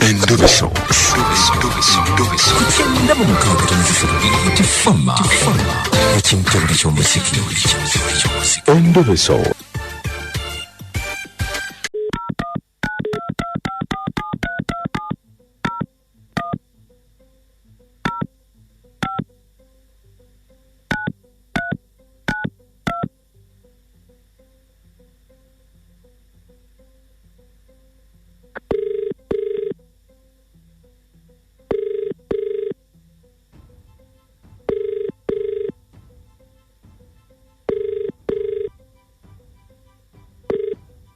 Endobeso. Ku 96.3 Tifama ekintobole ky'omuziki. Endobeso.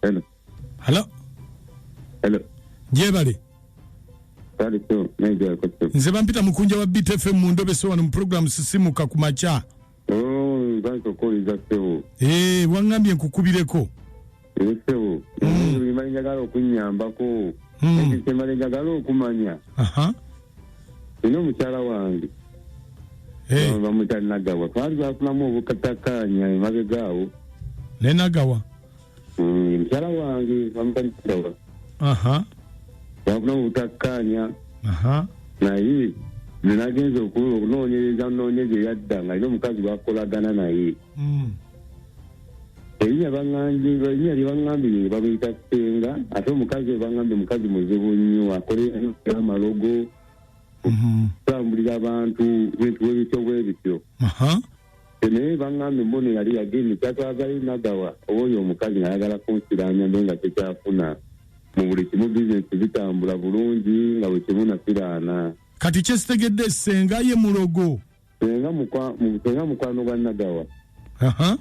Hello. Halo, Hello. gyebale. Kale so naija ko. Nze bampita mukunja wa BTFM mu ndobeso wano mu program Sisimuka ku makya. Oh, nganto okuwuliza ssebo. Eh, waŋŋambye nkukubireko. Ee ssebo. Mbadde njagala okunnyambako. Ekyo kye mbadde njagala okumanya. Aha. Nina omukyala wange. Eh, Bamuyita Nagawa. Twali twafunamu obukatakkaanya emabega awo. ne Nagawa. Mukyala wange bamuyita Nagawa. Aha. Twafunamu obutakkaanya Aha. naye nze nagenze okunoonyereza nnoonyeza eyadda nga alina omukazi gwakolagana naye. Erinnya baŋŋambye erinnya lye baŋŋambye lye bamuyita Ssenga ate omukazi oyo baŋŋambye mukazi muzibu nnyo akolera amalogo kutambulira abantu bintu bwe bityo bwe bityo. Aha. Naye baŋŋambye mbono yali yagenda kyatwagala Nagawa oba oyo omukazi ng'ayagala kunsiraanya mbe nga tekyafuna mu buli kimu bizinesi zitambula bulungi nga buli kimu nasiraana. Kati kyesitegedde Ssenga ye mulogo. Ssenga Ssenga mukwano gwa Nagawa. Aha.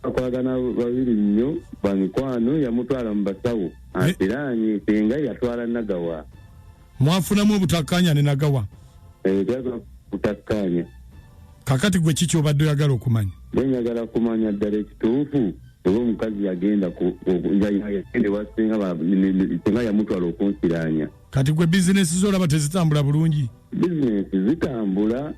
Bakolagana babiri nnyo bamikwano yamutwala mu basawo ansiraanye Ssenga yatwala Nagawa. Mwafunamu obutakkaanya ne Nagawa. Eh, twagala butakkaanya. Kakati gwe kiki obadde oyagala okumanya? Naye njagala kumanya ddala ekituufu oba omukazi yagenda yagenda ewa Ssenga Ssenga yamutwala okunsiraanya. Kati gwe bizinesi z'olaba tezitambula bulungi. Bizinesi zitambula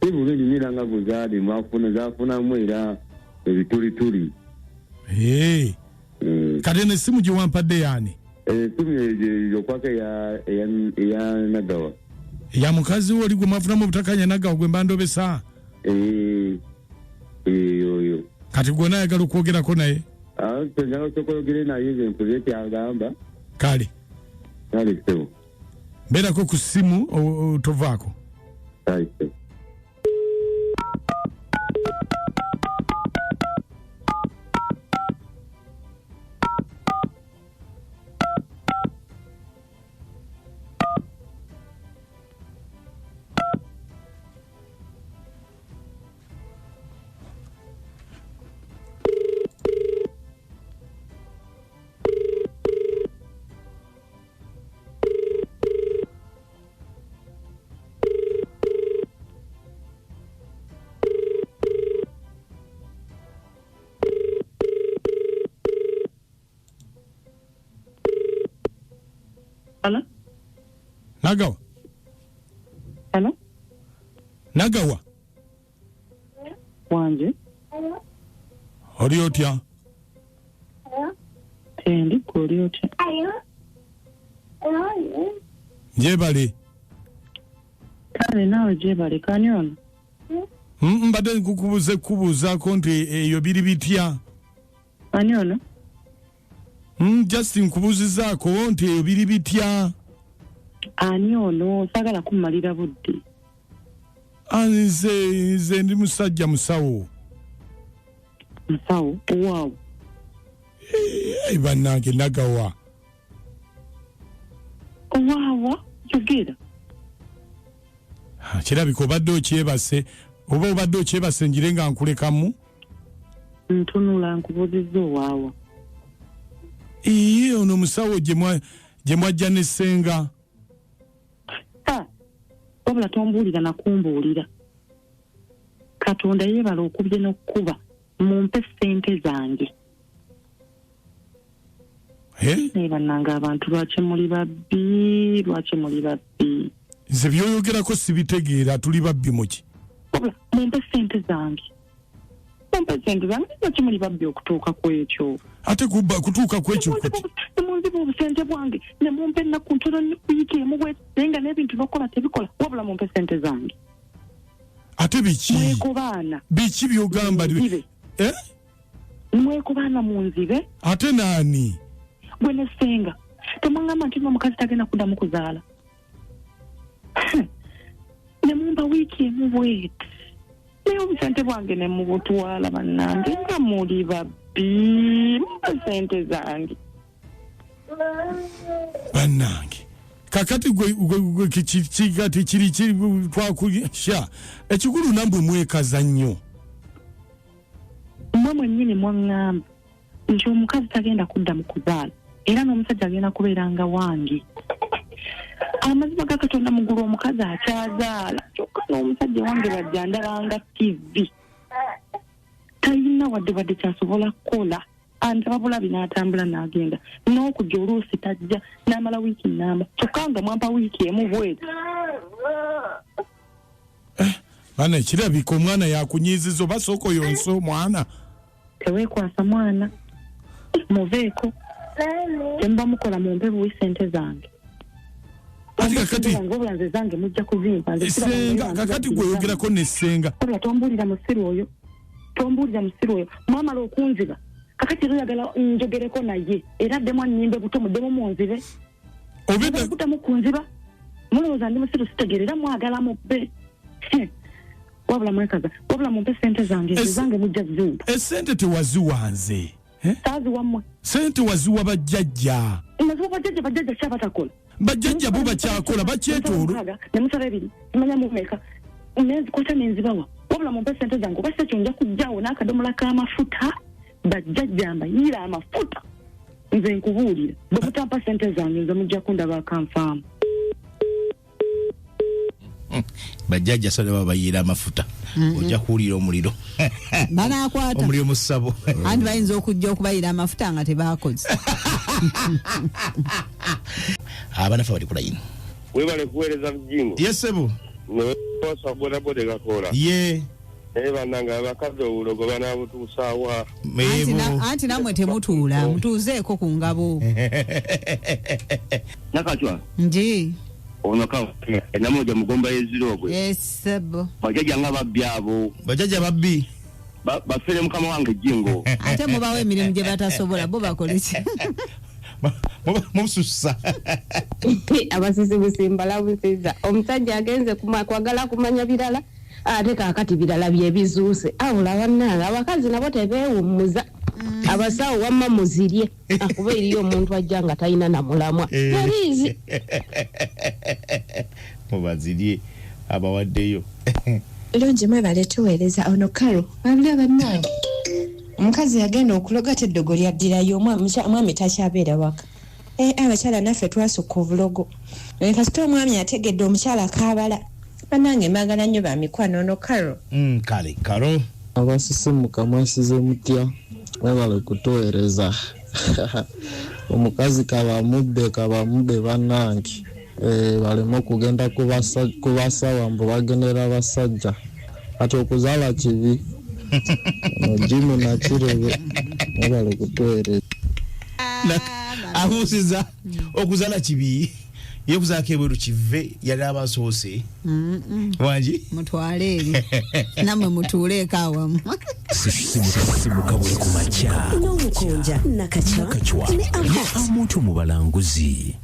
si bulungi nnyo era nga bwe zaali zaafunamu era ebitulituli. Eh. Kati eno essimu gye wampadde yaani? Essimu eyo okwako eya Nagawa. Ya mukazi wo oli gwe mwafunamu obutakkaanya Nagawa gwe mba ndobesa? Eh, oyo. Kati gwe onaayagala okwogerako naye? Ah, njagala osooka oyogere naye nze mpulire ky'agamba. Kale. Kale ssebo. Mbeerako ku ssimu tovaako. Kale ssebo. Hello? Nagawa. Hello? Nagawa. Wanje. Oli otya? Tendi gwe oli otya? Gyebale. Kale naawe gyebale kani ono? Mbadde nkukubuze kubuuzaako nti eyo biri bitya? Ani ono? Just nkubuuzizaako nti eyo biri bitya? Ani ono? Saagala kummalira budde. Ah, nze ndi musajja musawo. Musawo? Owaawo? Eh, bannange Nagawa. Owaawa? Yogera. Ha, kirabika obadde okyebase oba obadde okyebase njire nga nkulekamu. Ntunula nkubuuzizza owaawa. Iye ono musawo gye mwajja ne Ssenga. Ha, wabula tombuulira na kumbuulira. Katonda yeebala okubye n'okkuba mumpe ssente zange. Eh? Naye bannange abantu lwaki muli babbi? Lwaki muli babbi? Nze by'oyogerako sibitegeera, tuli babbi muki? Wabula mumpe ssente zange. Mumpe ssente zange, lwaki muli babbi okutuuka ku ekyo? Ate kutuuka ku ekyo kuti? munziba obusente bwange ne mumpa ennaku ntono nnyo, wiiki emu bweti, naye nga n'ebintu n'okukola tebikola, wabula mumpe sente zange. Ate biki? Mweko baana. Biki byogamba? Munzibe. Eh? Mweko baana, munzibe. Ate naani? Gwe ne ssenga, temwaŋŋamba nti omukazi tagenda kuddamu kuzaala, ne mumpa wiiki emu bweti, naye obusente bwange ne mubutwala. Bannange, nga muli babbi! Mumpa sente zange. Bannange, kakati gwe kati kiri twakusha ekikulu, nambwe mwekaza nnyo. Mmwe mwennyini mwaŋŋamba nti omukazi tagenda kuddamu kuzaala, era n'omusajja agenda kubeeranga wange. Amazima ga Katonda, mugulu omukazi akyazaala, kyokka n'omusajja wange bajja ndabanga TV, talina wadde kyasobola kukola. Andaba bulabi n'atambula n'agenda, n'okujja oluusi tajja n'amala wiiki namba, kyokka nga mwampa wiiki emu bweti. Bana, kirabika omwana yakunyiiziza, oba sooka oyonsa omwana. Teweekwasa mwana, muveeko temuba mukola, mumpe buwi sente zange. Ate kakati Wabula nze zange mujja kuzimpa. Nze siraba Senga, naye. Kakati gweyogerako ne ssenga. Wabula tombuulira musiru oyo, tombuulira musiru oyo. Mwamala okunziba, kakati era oyagala njogereko naye, era addemu annyimbe buto, muddemu munzibe. Obedda. Kuddamu kunziba, mulowooza ndi musiru sitegeera, era mwagala mubbe. Wabula mwekaza, wabula mumpe sente zange. Nze zange mujja zimpa. Esente tewaziwanze, eh? Saaziwammwe. Sente waziwa bajjajja. Naziwa bajjajja? Bajjajja kyabatakola. Bajjajja bo bakyakola, bakyetoolo. Nemusaba ebiri, simanya mumeka, nenzikwata nenzibawa. Wabula mumpe sente zange, oba si ekyo nja kujjawo n'akadomola k'amafuta, bajjajja mbayiira amafuta. Nze nkubuulira, bwe mutampa sente zange, nze mujja kundaba akanfaamu. Bajjajja sale babayiira amafuta, ojja kuwulira omuliro. Banaakwata. Omuliro mu ssabo. Anti bayinza okujja okubayira amafuta nga tebakoze. Abanafe bali ku layini. Webale kuweereza, Bujingo. Yesebo. Newasa bodaboda gakola. Ye. Naye bannange, abakazi obulogo banaabutuusaawa? Anti nammwe temutuula, mutuuzeeko ku ngabo. Nakacwa. Nji. Ono ka enamoja mugomba yezirogwe. Esebo. Bajjajja nga babbi abo. Bajjajja babbi. Bafere mukama wange Jingo. Ate mubawo emirimu gye batasobola, bo bakole ki? Mususa. Abasisi busimbalabusiza omusajja agenze kwagala kumanya birala, ate kaakati birala byebizuuse. Abula bannange, abakazi nabo tebeewummuza. Abasawo wamma muzirye, akuba eriyo omuntu ajja nga talina namulamwa teriizi. Mubazirye abawaddeyo. Lungi, mwebale tuweereza. Ono Karo wabula bannange, omukazi yagenda okuloga, teddogo lyaddirayo, omwami takyabeera waka. Eh, abakyala naffe twasukka obulogo. Eh, kasita omwami ategedde omukyala kaabala. Bannange, mbagala nnyo ba mikwano. Ono Karo. Kale Karo. Abasisimuka, mwasize mutya? Mwebale kutuweereza. Omukazi kabamubbe, kabamubbe bannange. Eh, baleme okugenda kubasawa mbu bagenera basajja. Kati okuzaala kibi? Ono Jimu Nakirebe, mwebale kutuweereza. Abuusiza, okuzaala kibi? Ye okuzaako ebweru kive yali abasoose wangi. Mutwale eri, nammwe mutuuleeko awamu. Sisimuka buli ku makya n'omukunja Nakacwa Nakacwa ne ne Amat. Amuntu mu balanguzi.